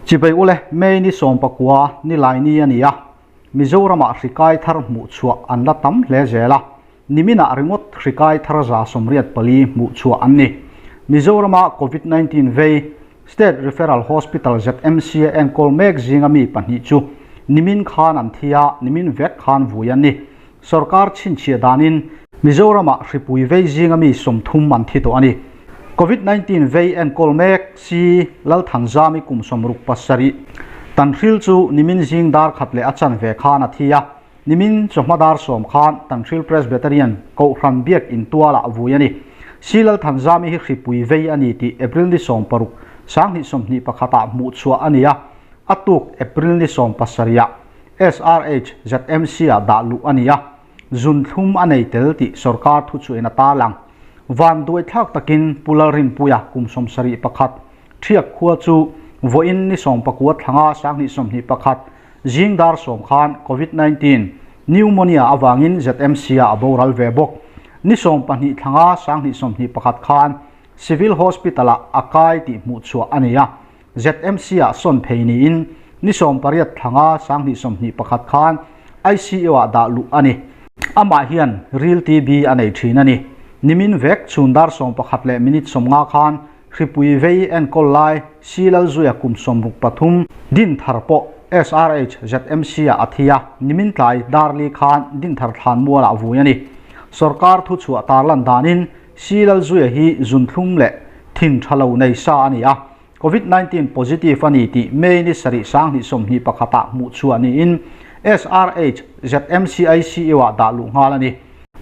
Chibai ule, May ni 19 ni lai ni a ni a, Mizoramah hri kai thar hmuh chhuah an la tam hle zel a, niminah ringawt hri kai thar 184 hmuh chhuah an ni. Mizorama Covid 19 vei State Referral Hospital ZMC a enkawl mek zinga mi pahnih chu nimin khan an thi a, nimin vek khan vui an ni. Sorkar chhinchhiah danin Mizoramah hripui vei zinga mi 30 an thi tawh a ni. Covid 19 vei enkawl mek si Lalthanzami kum 67 Tanhril chu nimin zing dar khat leh a chanve khan a thi a, nimin chawhma dar 10 khan Tanhril Presbyterian Kohhran Biak In tualah vui a ni. Si Lalthanzami hi hripui vei a ni tih April ni 16, 2021 ah hmuh chhuah a ni a, a tuk April ni 17 ah SRH ZMC ah dah luh a ni a, zun thlum a nei tel tih sorkar thuchhuahin a tarlang. Van duaithlak takin Pu Lalrinpuia kum 71 Thiak khua chu vawiin ni 19 thlanga 2021 zing dar 10 khan Covid 19 pneumonia avangin ZMC ah a boral ve bawk. Ni 12 thlanga 2021 khan Civil Hospital ah a kai tih hmuh chhuah a ni a, ZMC ah sawn phei niin ni 18 thlanga 2021 khan ICU ah dah luh a ni. Amah hian ril TB a nei thin a ni. Nimin vek chhun dar 11 leh minute 50 khan hripui vei enkawl lai Si Lalzuia kum 63 din thar pawh SRH ZMC ah a thi a, nimin tlai dar li khan din thar thlan mualah vui a ni. Sorkar thuchhuah tarlan danin Si Lalzuia hi zunthlum leh thin tha lo nei sa a ni a, Covid 19 positive a ni tih May ni 7 2021 ah hmuh chhuah niin SRH ZMC ICU ah dah luh nghal a ni.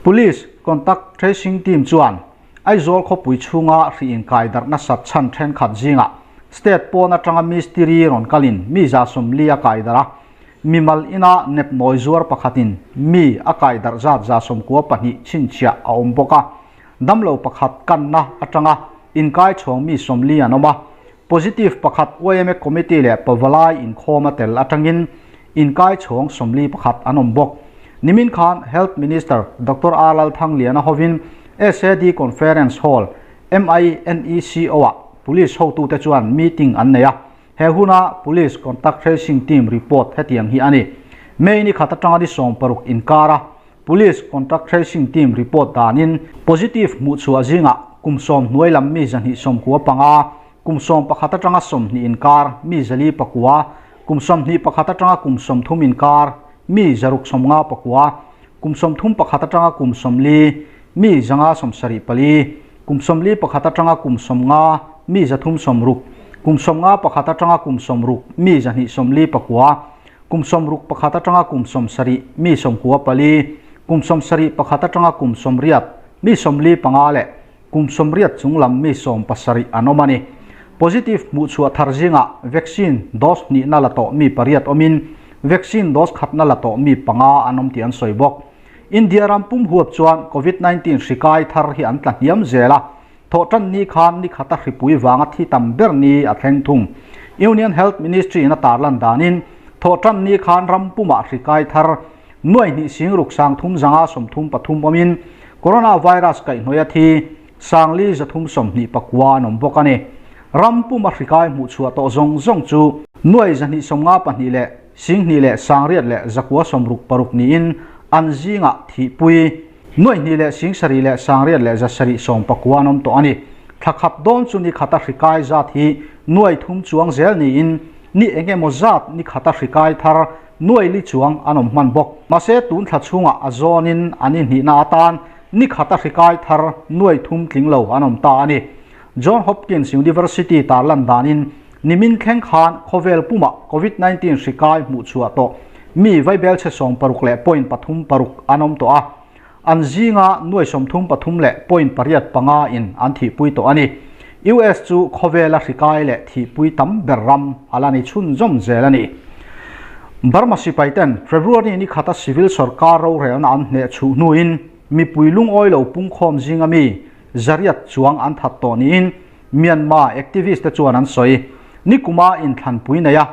Police Contact Tracing Team chuan Aizawl khawpui chhunga hri inkai darh nasat chhan thenkhat zingah state pawn atanga mistiri rawn kalin mi 140 a kai darh a, mimal ina nep nawi zuar pakhatin mi a kai darh zat 92 chhinchhiah a awm bawk a, damlo pakhat kanna atanga inkai chhawng mi 40 an awm a, positive pakhat YMA committee leh pavalai inkhawm a tel atangin inkai chhawng 41 an awm bawk. Nimin khan Health Minister Doctor R Lalthangliana hovin SAD Conference Hall MINECO ah police hotute chuan meeting an nei a, he huna Police Contact Tracing Team report hetiang hi a ni. May ni khat atanga ni 16 inkara Police Contact Tracing Team report danin positive hmuh chhuah zingah kum 10 hnuai lam mi 295, kum 11 atanga 20 inkar mi 409, kum 21 atanga kum 30 inkar mi 659, kum 31 atanga kum 40 mi 574, kum 41 atanga kum 50 mi 360, kum 51 atanga kum 60 mi 249, kum 61 atanga kum 70 mi 94, kum 71 atanga kum 80 mi 45 leh kum 80 chunglam mi 70 an awm a ni. Positive hmuh chhuah thar zingah vaccine dose hnihna la tawh mi 8 awmin vaccine dose khatna la tawh mi 5 an awm tih an sawi bawk. India ram pum huap chuan Covid 19 hri kai thar hi an tla hniam zel a, thawh tan ni khan ni khata hripui wanga thi tam ber ni a thleng thung. Union Health Ministry in a tarlan danin thawh tan ni khan ram pumah hri kai thar nuai hnih sing ruk sang thum zanga 33 awmin coronavirus kaihhnawih a thi sangli 329 an awm bawk a ni. Ram puma hri kai hmuh chhuah tawh zawng zawng chu nuai 252 leh sing hnih leh sangriat leh 966 niin an zingah thihpui nuai hnih leh sing sarih leh sangriat leh 719 an awm tawh a ni. Thlakhat dawn chu ni khata hri kai zat hi nuai thum chuang zel niin ni engemaw zat ni khata hri kai thar nuai li chuang an awm hman bawk. Mahse tun thla chhungah a zawnin an inhnihna atan ni khata hri kai thar nuai thum tling lo an awm ta a ni. John Hopkins University tarlan danin nimin thleng khan khawvel puma Covid 19 hri kai hmuh chhuah tawh mi vaibel che 60 leh point 36 an awm tawh a, an zinga nuai 33 leh point 85 in an thihpui tawh a ni. US chu khawvela hri kai leh thihpui tam ber ram ala ni chhun zawm zel a ni. Burma sipai ten February ni khata civil sarkar ro relna an hne chu hnuin mipui lungawi lo pungkhawm zinga mi zariat chuang an that tawh niin Myanmar activist te chuan an sawi. Nikuma in thlanpui nei a,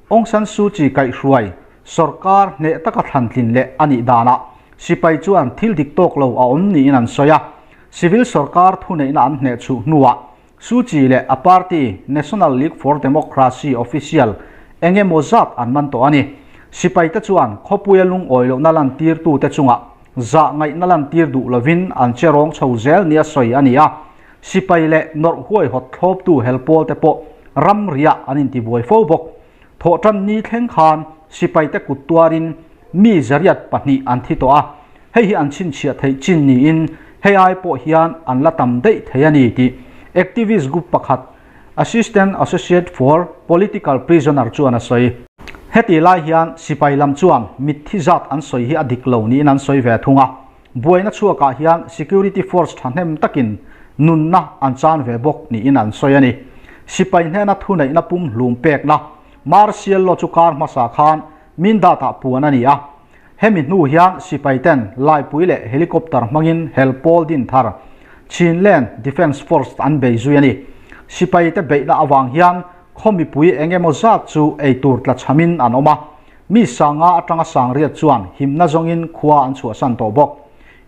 Aung San Suu Kyi kaihhruai sarkar hne taka thlantlin leh ani danah sipai chuan thil dik tawk lo a awm niin an sawi a, civil sarkar thu neihna an hne chu hnuah Suu Kyi leh a party National League for Democracy official eng emaw zat an man tawh a ni. Sipaite chuan khawpuia lungawi lohna lantirtute chungah zah ngaihna lantir duh lovin an che rawng chho zel nia sawi a ni a. Sipai leh nawrh huaihawt thlawptu hel pawlte pawh ramriah an intibuai fo bawk. Thawhtan ni thleng khan sipaite kut tuarin mi 202 an thi tawh a, hei hi an chhinchhiah theih chin niin hei ai pawh hian an la tam daih thei a ni tih activist group pakhat Assistant Associate for Political Prisoner chuan a sawi. Heti lai hian sipai lam chuan mitthi zat an sawi hi a dik lo niin an sawi ve thung a, buaina chhuakah hian security force thahnem takin nunna an chan ve bawk niin an sawi a ni. Sipai hnena thuneihna pumhlum pekna Martial Law chu kar hmasa khan Mindat-ah puan a ni a. Hemi hnu hian sipai ten laipui leh helicopter hmangin hel pawl din thar Chinland Defence Force an bei zui a ni. Sipai te beihna avang hian khaw mipui eng emaw zat chu eitur tla chhamin an awm a. Mi sanga atanga sangriat chuan himna zawngin khua an chhuahsan tawh bawk.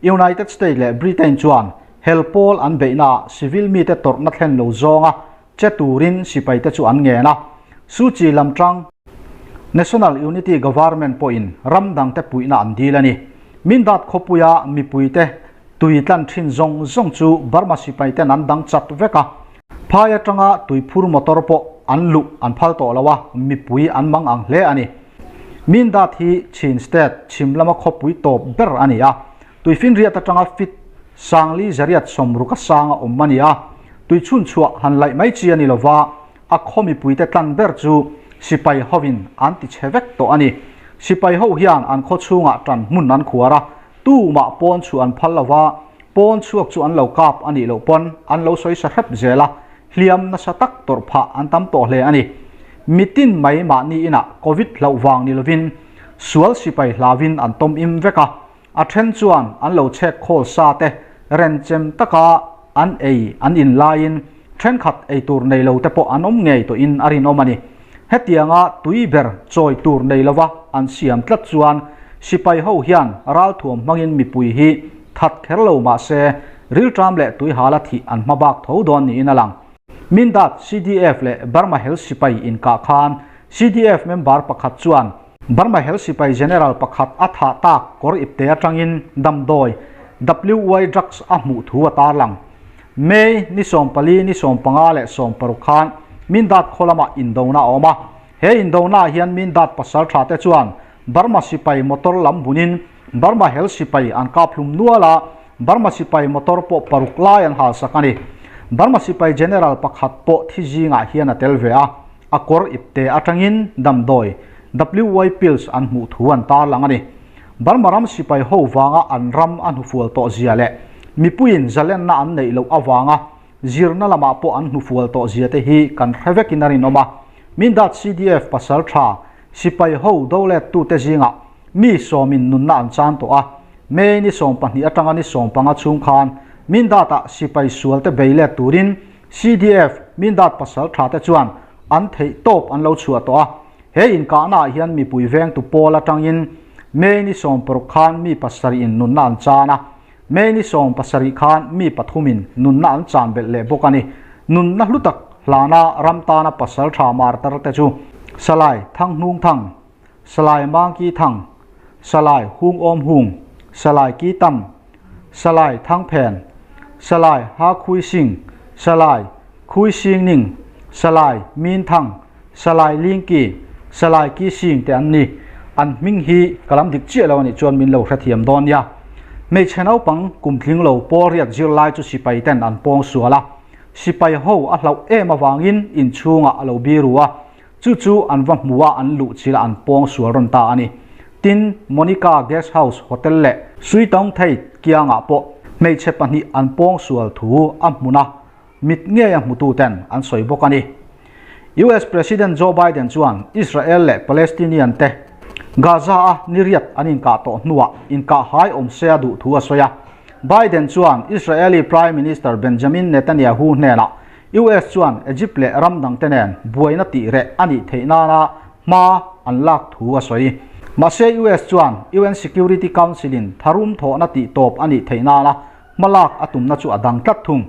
United States leh Britain chuan hel pawl an beihnaah civil mite tawrhna thlen lo zawnga che turin sipaite chu an ngen a. Suu Kyi lam tang National Unity Government pawhin ram dangte puihna an dil a ni. Mindat khawpuia mipuite tui tlan thin zawng zawng chu Burma sipaiten an dang chat vek a. Phai atanga tuiphur motor pawh an luh an phal tawh lo a, mipui an mang ang hle a ni. Mindat hi Chin State chhim lama khawpui tawp ber a ni a, tuifinriat atanga fit sangli zariat sawmruk a sang a awm a ni a, tui chhunchhuah han laih mai chi a ni lova, a khaw mipuite tlan ber chu sipai hovin an ti chhe vek tawh a ni. Sipai ho hian an khaw chhungah tan hmun an khuar a, tumah pawn chu an phal lova, pawn chhuak chu an lo kap a nih loh pawn an lo sawi sa hrep zel a, hliam nasa tak tawrh phah an tam tawh hle a ni. Mitin mai mahni inah Covid hlauh vang ni lovin sual sipai hlauin an tawm im vek a, a then chuan an lo chhek khawl sa te renchem taka an ei an in laiin thenkhat ei tur nei lo te pawh an awm ngei tawhin a rinawm a ni. Hetianga tui ber chawi tur nei lova an siam tlat chuan sipai ho hian ralthuam hmangin mipui hi that kher lo mah se rilṭam leh tuihala thih an hma bak tho dawn niin a lang. Mindat CDF leh Burma Hel sipai inkah khan CDF member pakhat chuan Burma Hel sipai general pakhat a thah tak kawr ipte atangin damdawi WY drugs a hmuh thu a tarlang. May ni 14 ni 15 leh 16 khan Mindat khaw lamah indona a awm a. He indonaah hian Mindat pasal tha te chuan Burma sipai motor lam bunin Burma hel sipai an kap hlum nual a, Burma sipai motor pawh paruk lai an halsak a ni. Burma sipai general pakhat pawh thi zingah hian a tel ve a, a kawr ipte atangin damdawi WY pills an hmuh thu an tarlang a ni. Burma ram sipai ho vanga an ram a hnufual tawh zia leh mipuiin zalenna an neih loh avanga zirna lamah pawh an hnufual tawh zia te hi kan hre vekin a rinawm a. Mindat CDF pasal tha sipai ho dolettute zingah mi sawmin nunna an chan tawh a, May ni 12 atanga ni 15 chhung khan Mindat-ah sipai sualte bei let turin CDF Mindat pasal tha te chuan an theih tawp an lo chhuah tawh a. He inkahnaah hian mipui vengtu pawl atangin May ni 60 khan mi pasarih in nunna an chan a, May ni 70 khan mi pathumin nunna an chan belh leh bawk a ni. Nunna hlu tak hlana ram tana pasal tha martar te chu Salai Thanghnung Thang, Salai Mangki Thang, Salai Hung Awm Hung, Salai Ki Tam, Salai Thang Phen, Salai Ha Khui Sing, Salai Khui Sing Ning, Salai Min Thang, Salai Ling Ki, Salai Ki Sing te an ni. An hming hi ka lam dik chiah lo a nih chuan min lo hrethiam dawn nia. Hmeichhe naupang kum tling lo pawl riat zir lai chu sipai ten an pawng sual a. Sipai ho a hlauh em avangin inchhungah a lo biru a. Chu chu an va hmu a, an luh chil a, an pawng sual rawn ta a ni. Tin, Monica Guest House Hotel leh Suitawng Thei kiangah pawh hmeichhe pahnih an pawng sual thu a hmun a, mit ngei a hmututen an sawi bawk a ni. US President Joe Biden chuan Israel leh Palestinian te Gaza-a niriat an inkah tawh hnuah inkah hai awm se a duh thu a sawi a. Biden chuan Israeli Prime Minister Benjamin Netanyahu hnenah US chuan Egypt leh ram dangte nen buaina tih reh a nih theih nana hma an lak thu a sawi. Mahse US chuan UN Security Council-in tharum thawhna tih tawp a nih theih nana hma lak a tumna chu a dang tlat thung.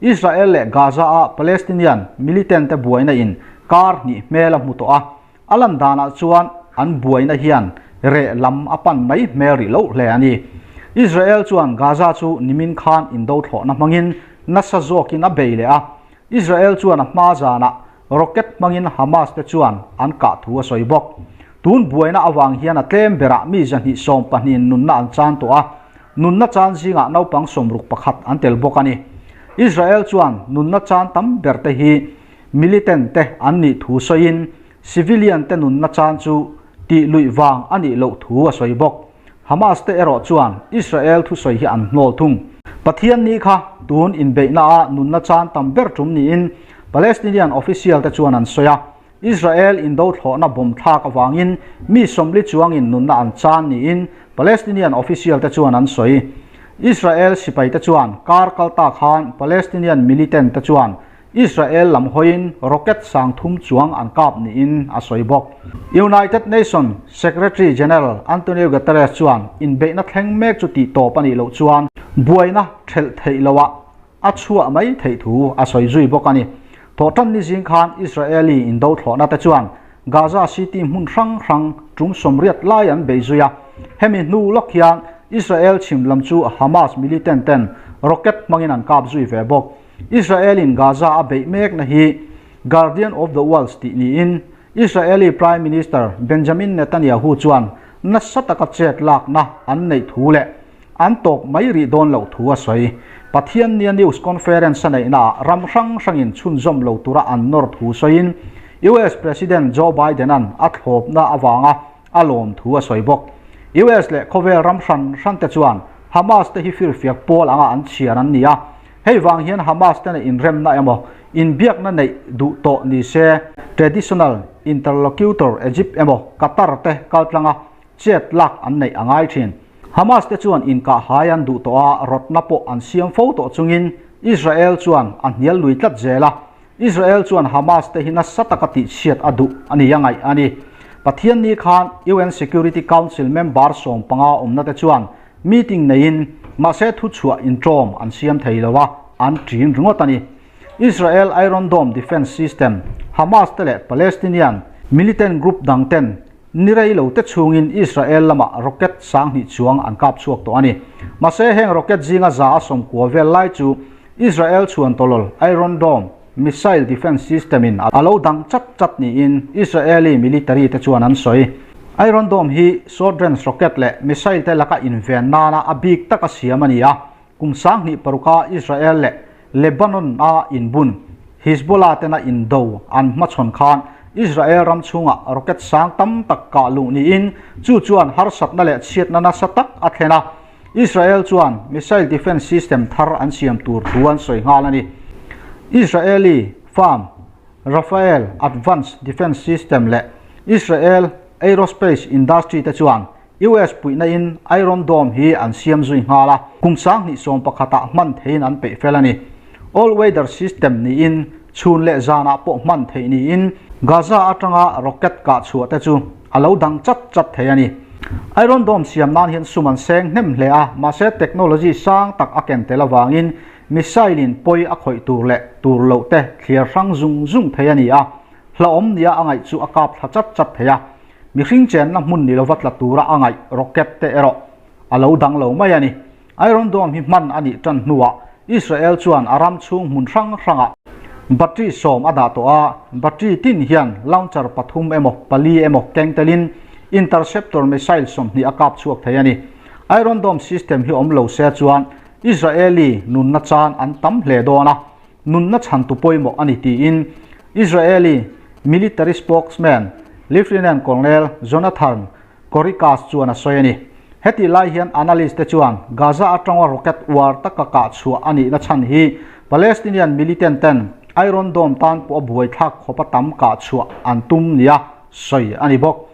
Israel leh Gaza a Palestinian militant te buaina in kar hnih hmel a hmu tawh a, a lan danah chuan an buaina hian reh lam a pan mai hmel rih loh hle a ni. Israel chuan Gaza chu nimin khan indo thlawhna hmangin nasa zawkin a bei leh a, Israel chuan a hma zanah rocket hmangin Hamas te chuan an kah thu a sawi bawk. Tun buaina avang hian a tlem berah mi 220 in nunna an chan tawh a, nunna chan zingah naupang 61 an tel bawk a ni. Israel chuan nunna chan tam ber te hi militant te an nih thu sawiin civilian te nunna chan chu tih luih vang a nih loh thu a sawi bawk. Hamas te erawh chuan Israel thusawi hi an hnawl thung. Pathian ni kha tun inbeihna ah nunna chan tam ber tum niin Palestinian official te chuan an sawi a. Israel indo thlawhna bomb thlak avangin mi 40 chuangin nunna an chan niin Palestinian official te chuan an sawi. Israel sipai te chuan kar kalta khan Palestinian militant te chuan Israel lam hawiin rocket 3000 chuang an kap niin a sawi bawk. United Nations Secretary General Antonio Guterres chuan inbeihna thleng mek chu tih tawp a nih loh chuan buaina thelh theih loah a chhuah mai theih thu a sawi zui bawk a ni. Thawhtan ni zing khan Israeli indo thlawhna te chuan Gaza City hmun hrang hrang tum 80 lai an bei zui a. Hemi hnu lawk hian Israel chhim lam chu Hamas militant ten rocket hmangin an kap zui ve bawk. Israel in Gaza a beih mekna hi Guardian of the Walls tih niin Israeli Prime Minister Benjamin Netanyahu chuan nasa taka chet lakna an neih thu leh an tawp mai rih dawn loh thu a sawi. Pathian nia news conference a neihnaah ram hrang hrangin chhunzawm lo tura an nawr thu sawiin US President Joe Biden-a'n a thlawpna avanga a lawm thu a sawi bawk. US leh khawvel ram hran hran te chuan Hamas te hi firfiak pawl anga an chhiar an ni a. Hei vang hian Hamas te inremna emaw inbiakna neih duh tawh ni se traditional interlocutor Egypt emaw Qatar te kaltlanga chet lak an neih a ngai thin. Hamas te chuan inkah hai an duh tawh a, rawtna pawh an siam fo tawh chungin Israel chuan a hnial lui tlat zel a. Israel chuan Hamas te hi nasa taka tihchhiat a duh a ni a ngaih a ni. Pathian ni khan UN Security Council member 15 awmna te chuan meeting neiin mahse thuchhuah intawm an siam thei lo a, an ṭin ringawt a ni. Israel Iron Dome defense system, Hamas te leh Palestinian militant group dang ten ni rei lo te chhungin Israel lamah rocket 2000 chuang an kap chhuak tawh a ni. Mahse heng rocket zinga 190 vel lai chu Israel chuan tawlawl Iron Dome missile defense system in a lo dang chat chat niin Israeli military te chuan an sawi. Iron Dome hi short range rocket leh missile te laka inven nana a bik taka siam a ni a, kum 2006a Israel leh Lebanon a inbun Hezbollah tena indo an hmachhawn khan Israel ram chhungah rocket sang tam tak kah luh niin chu chuan harsatna leh chhiatna nasa tak a thlen a. Israel chuan missile defense system thar an siam tur thu an sawi nghal a ni. Israeli firm Rafael Advanced Defense System leh Israel Aerospace Industry te chuan US puihna in Iron Dome hi an siam zui nghal a, kum 2011ah hman theiin an peih fel a ni. All weather system niin chhun leh zanah pawh hman theih niin Gaza atanga rocket kah chhuah te chu a lo dang chat chat thei a ni. Iron Dome siam nan hian sum an seng hnem hle a, mahse technology sang tak a ken tel avangin missile in pawi a khawih tur leh tur loh te thliar hrang zung zung thei a ni a, hlauhawm nia a ngaih chu a kap thla chat chat thei a. Mihring chenna hmun ni lova tla tura a ngaih rocket te erawh a lo dang lo mai a ni. Iron Dome hi hman a nih tan hnuah Israel chuan a ram chhung hmun hrang hrangah battery 10 a dah tawh a, battery tin hian launcher pathum emaw pali emaw keng telin interceptor missile 20 a kap chhuak thei a ni. Iron Dome system hi awm lo se chuan Israeli nunna chan an tam hle dawn a, nunna chhan tu pawimawh a ni tiin Israeli military spokesman Lieutenant Colonel Jonathan Conricus chuan a sawi a ni. Heti lai hian analyst te chuan Gaza atanga rocket war taka kah chhuah a nihna chhan hi Palestinian militant ten Iron Dome tan pawh a buai thlak khawpa tam kah chhuah an tum nia sawi a ni bawk.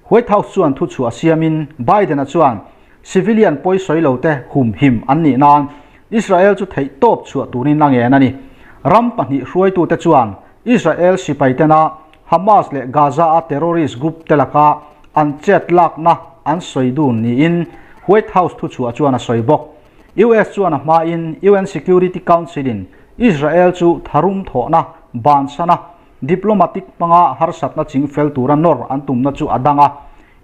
White House chuan thu chhuah siamin Biden-a chuan civilian pawi sawi lo te hum him an nih nan Israel chu theih tawp chhuah turin a ngen a ni. Ram pahnih hruaitute chuan Israel sipai tena Hamas leh Gaza a terrorist group te laka an chet lakna an sawi dun niin White House thu chhuah chuan a sawi bawk. US chuan a hmain UN Security Council in Israel chu tharum thawhna bansana diplomatic hmanga harsatna chingfel tura nawr an tumna chu a dang a.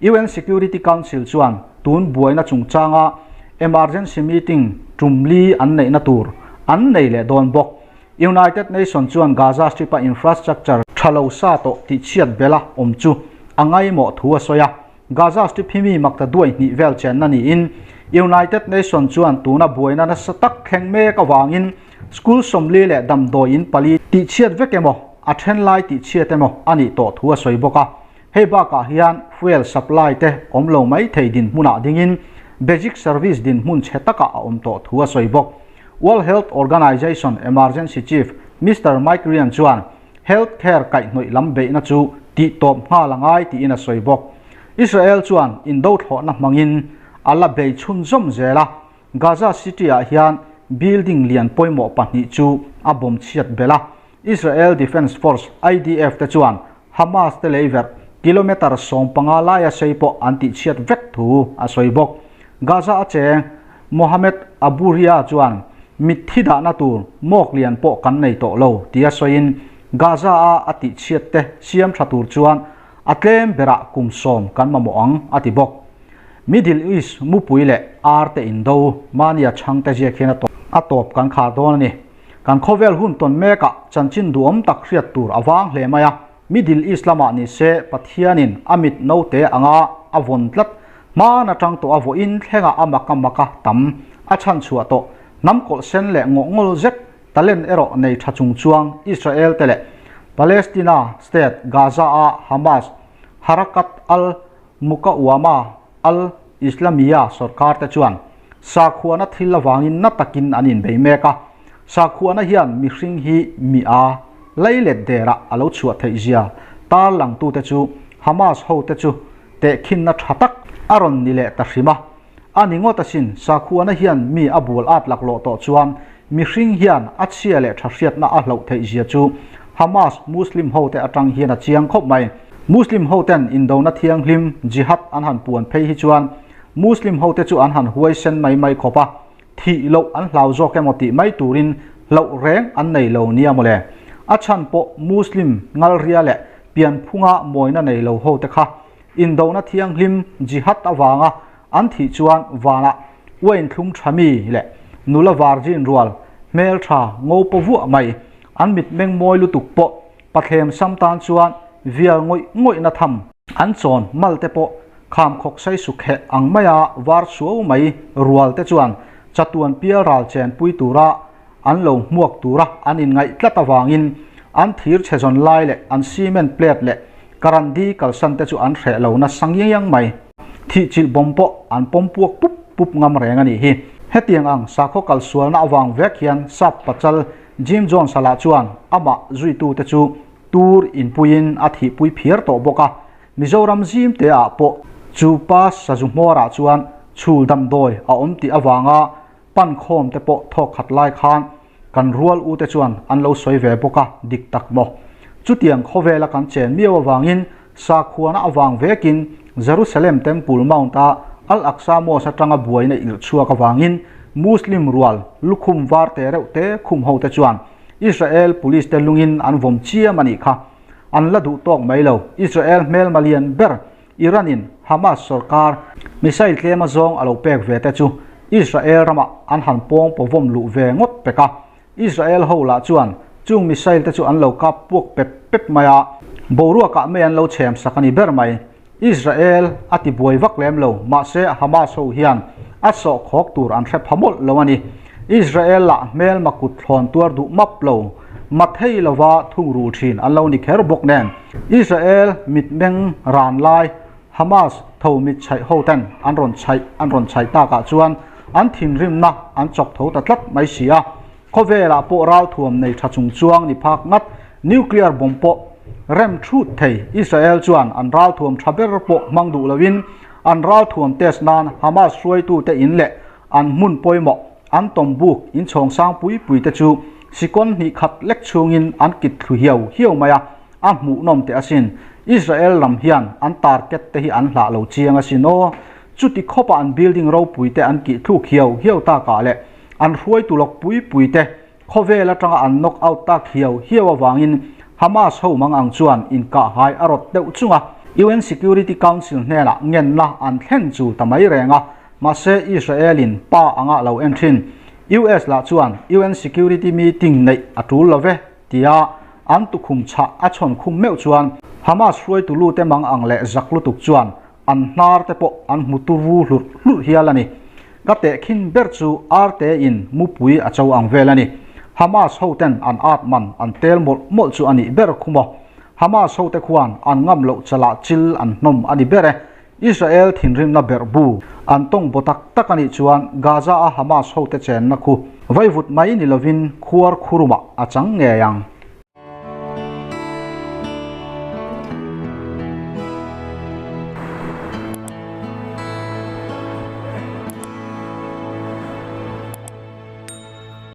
UN Security Council chuan tun buaina chungchanga emergency meeting tum li an neihna tur an nei leh dawn bawk. United Nations chuan Gaza Strip-a infrastructure tha lo sa tawh tihchhiat bela awm chu a ngaimawh thu a sawi a. Gaza Strip hi mi makta duai hnih vel chenna niin United Nations chuan tuna buaina nasa tak thleng mek avangin school 40 leh damdawi in pali tihchhiat vek emaw a then lai tihchhiat emaw a nih tawh thu a sawi bawk a. Hei bakah hian fuel supply te awm lo mai thei dinhmunah dingin basic service dinhmun chhe takah a awm tawh thu a sawi bawk. World Health Organization Emergency Chief Mister Mike Ryan chuan health care kaihhnawih lam beihna chu tihtawp nghal a ngai tiin a sawi bawk. Israel chuan indo thlawhna hmangin a la bei chhunzawm zel a, Gaza City-ah hian building lian pawimawh pahnih chu a bawm chhiat belh a. Israel Defense Force, IDF, te chuan Hamas te leiverh kilometre 15 laia sei pawh an tihchhiat vek thu a sawi bawk. Gaza a cheng Mohammed Abu Ria chuan mitthi dahna tur mawk lian pawh kan nei tawh lo tia sawiin Gaza-a a tihchhiat te siam tha tur chuan a tlem berah kum 10 kan mamawh ang a ti bawk. Middle East mupui leh ar te indo mania chhangte ziak hian a tawp kan khar dawn a ni. Kan khawvel hun tawn mekah chanchin duhawm tak hriat tur a vang hle mai a, Middle East lamah ni se Pathianin a mit note anga a vawn tlat hman atang tawh a vawiin thlengah a maka maka tam a chhan chhuah tawh hnam kawlh sen leh ngawhngawl zet talent erawh nei tha chung chuang Israel te leh Palestina state Gaza a Hamas Harakat al Mukawama al Islamiyya sorkar te chuan sakhuana thil avangin na takin an inbei mek a, sakhuana hian mihring hi mi a leilet derah a lo chhuah theih zia tarlangtute chu Hamas hote chu tehkhinna tha tak a rawn ni leh ta hrim a. A ni ngawt asin, sakhuana hian mi a bual at laklawh tawh chuan mihring hian a chhia leh tha hriatna a hloh theih zia chu Hamas Muslim hote atang hian a chiang khawp mai. Muslim hoten indona thianghlim, jihad, an han puan phei hi chuan Muslim hote chu an han huai sen mai mai khawp a, thih loh an hlau zawk emaw tih mai turin hloh reng an nei lo nia mawle. A chhan pawh Muslim ngalria leh pianphunga mawina nei lo hote kha Indona thianghlim jihad avanga an thih chuan vanah uain thlum tha mi leh nula virgin rual hmel tha ngo paw vuah mai an mitmeng mawi lutuk pawh pathlem sam tan chuan vial ngawih ngawihna tham an chawn mal te pawh kham khawk sei sukheh ang maia var suau mai rual te chuan chatuan pial ral chen pui tura an lo hmuak tura an inngaih tlat avangin an thir chhe zawn lai leh an cement plate leh karandi kalsan te chu an hreh lo nasa ngiang mai. Thihchilh bawm pawh an pawm puak pup pup ngam reng a nih hi. Hetiang ang sakhaw kalsualna avang vek hian sap pachal Jim Jones-a lah chuan amah zuitute chu tur inpuiin a thihpui phiar tawh bawk a, Mizoram zim te ah pawh chu pa sazu hmawrah chuan chhul damdawi a awm tih avanga pan khawm te pawh thawk khat lai khan kan rual u te chuan an lo sawi ve bawk a, dik tak maw? Chutiang khawvela kan chen miau avangin sakhuana avang vekin Jerusalem Temple Mount-a Al-Aqsa Mosque atanga buaina irh chhuak avangin Muslim rual lukhum var te reuh te khum ho te chuan Israel police te lungin an vawm chiam a nih kha. An la duh tawk mai lo. Israel hmelma lian ber Iran-in Hamas sorkar missile tlema zawng a lo pek ve te chu Israel ramah an han pawng pawvawm luh ve ngawt pek a. Israel ho lah chuan chung missile te chu an lo kap puak pep pep mai a, boruakah mei an lo chhem sak a ni ber mai. Israel a ti buai vak lem lo, mahse Hamas ho hian a sawhkhawk tur an hre pha mawlh lo a ni. Israel lah hmelma kut thlawn tuar duh map lo, mathei lova thungrul thin an lo ni kher bawk nen. Israel mitmeng ran lai Hamas tho mit chhaih ho ten an rawn chhaih an rawn chhaih takah chuan an thinrimna an chawk tho ta tlat mai si a. Khawvelah pawh ralthuam nei tha chung chuang ni phak ngat nuclear bomb pawh rem thut thei Israel chuan an ralthuam tha ber pawh hmang duh loin an ralthuam test nan Hamas hruaitute in leh an hmun pawimawh an tawm buk inchhawng sang pui pui te chu sikawn hnih khat lek chhungin an kit thlu hiau hiau mai a. A hmuhnawm teh asin. Israel lam hian an target te hi an hlah lo chiang asin aw. Chuti khawpa an building ropui te an kih thluk hiau hiau takah leh an hruaitu lawk pui pui te Khawvel atanga an knock out tak hiau hiau avangin Hamas ho mang ang chuan inkahhai a rawt deuh chung a, UN Security Council hnenah ngenna an thlen chul ta mai reng a, mahse Israel in pa anga lo en thin. US lah chuan UN Security meeting neih a tul lo ve tia an tukhum chhah a chhawn khum meuh chuan Hamas hruaitu lute mang ang leh zak lutuk chuan an hnar te pawh an hmu turu hlurh hlurh hial a ni. Ka tehkhin ber chu arte in mupui a cho ang vel a ni. Hamas ho ten an at man an tel mawlh mawlh chu a nih ber khu maw. Hamas ho te khuan an ngam loh chalah chil an hnawm a ni ber e. Israel thinrimna berh bu an tawng baw tak tak a nih chuan Gaza a Hamas ho te chenna khu vaivut mai ni lovin khuar khurumah a chang ngei ang.